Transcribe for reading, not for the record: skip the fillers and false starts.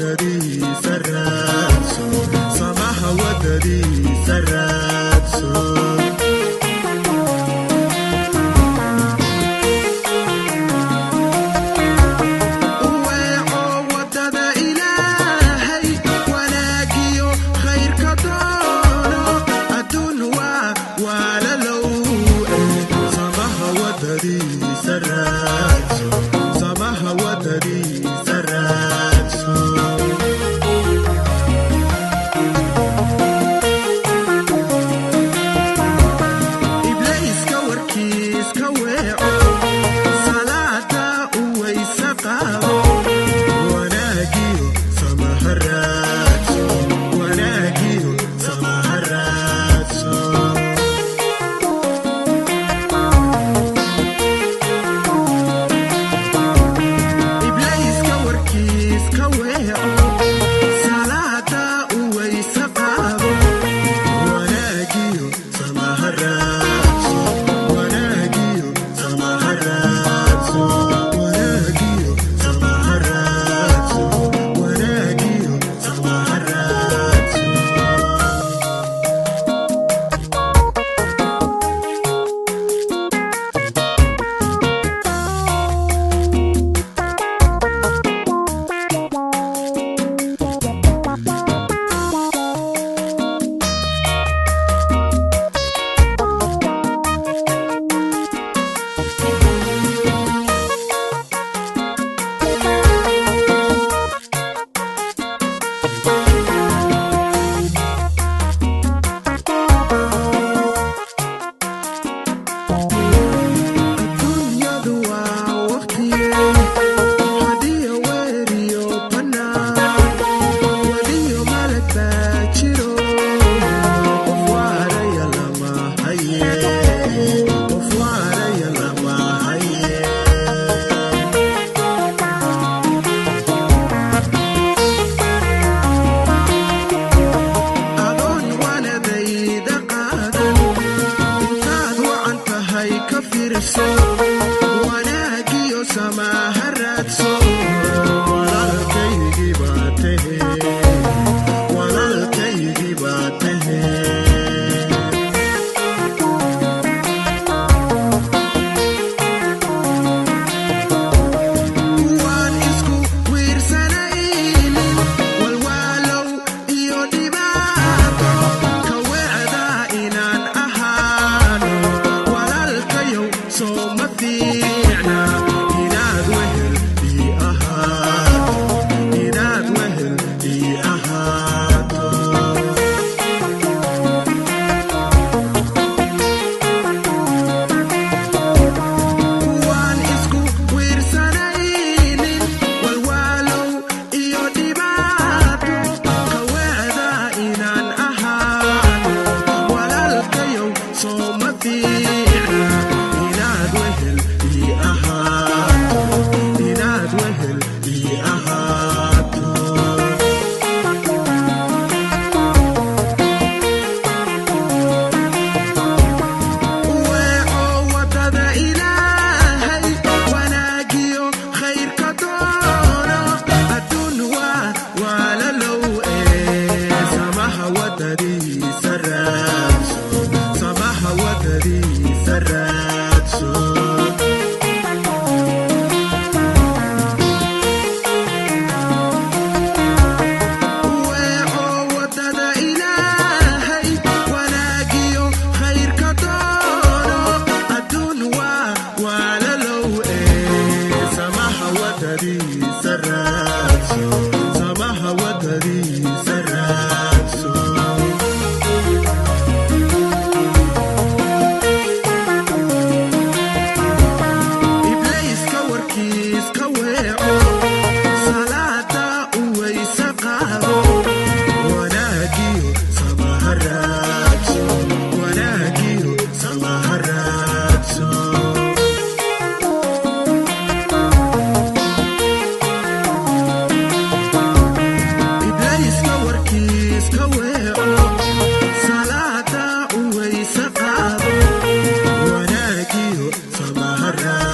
Wadadiisa raadso, samaha wadadiisa raadso. Weeco wadada Ilaahay, wanaagiyo khayrka doono. Adduun waa waalalow, samaha wadadiisa raadso, samaha wadadiisa raadso. Ibliiska warkiis ka weeco, salaada u weyse qaado, wanaagiyo samaha raadso, wanaagiyo samaha raadso. Ibliiska warkiis ka weeco, salaada u weyse qaado, wanaagiyo samaha raadso, wanaagiyo samaha raadso, wanaagiyo samaha raadso, wanaagiyo samaha raadso. Adduunyadu waa waqtiye, hadiyo weeriyo bannaan, wadiyo malag baa jiro. Qof waaraya lama haye, qof waaraya lama haye. Adoon waanadayda qaadan, intaad wacan tahay ka fiirso, wanaagiyo samaha raadso. Walaalkaygii baa tahe, walaalkaygii baa tahe. Waan isku wiirsanaynin walwaalow iyo dhibaato, ka weecda inaan ahaano. Walaalkayow, soo ma fiicna inaad wehel ii ahaato, inaad wehel ii ahaato. Waan isku wiirsanaynin walwaalow iyo dhibaato, ka weecda inaan ahaano. Walaalkayow, soo ma fiicna inaad wehel ii ahaato, inaad wehel ii ahaato. Weeco wadada Ilaahay, wanaagiyo khayrka doono. Adduun waa waalalow, ee samaha wadadiisa raadso, samaha wadadiisa raadso. Weeco wadada Ilaahay, wanaagiyo khayrka doono. Adduun waa waalalow, ee samaha wadadiisa raadso, samaha wadadiisa raadso. Ibliiska warkiis ka weeco, salaada u weyse qaado, wanaagiyo samaha raadso, wanaagiyo samaha raadso. Ibliiska warkiis ka weeco, salaada u weyse qaado, wanaagiyo samaha raadso.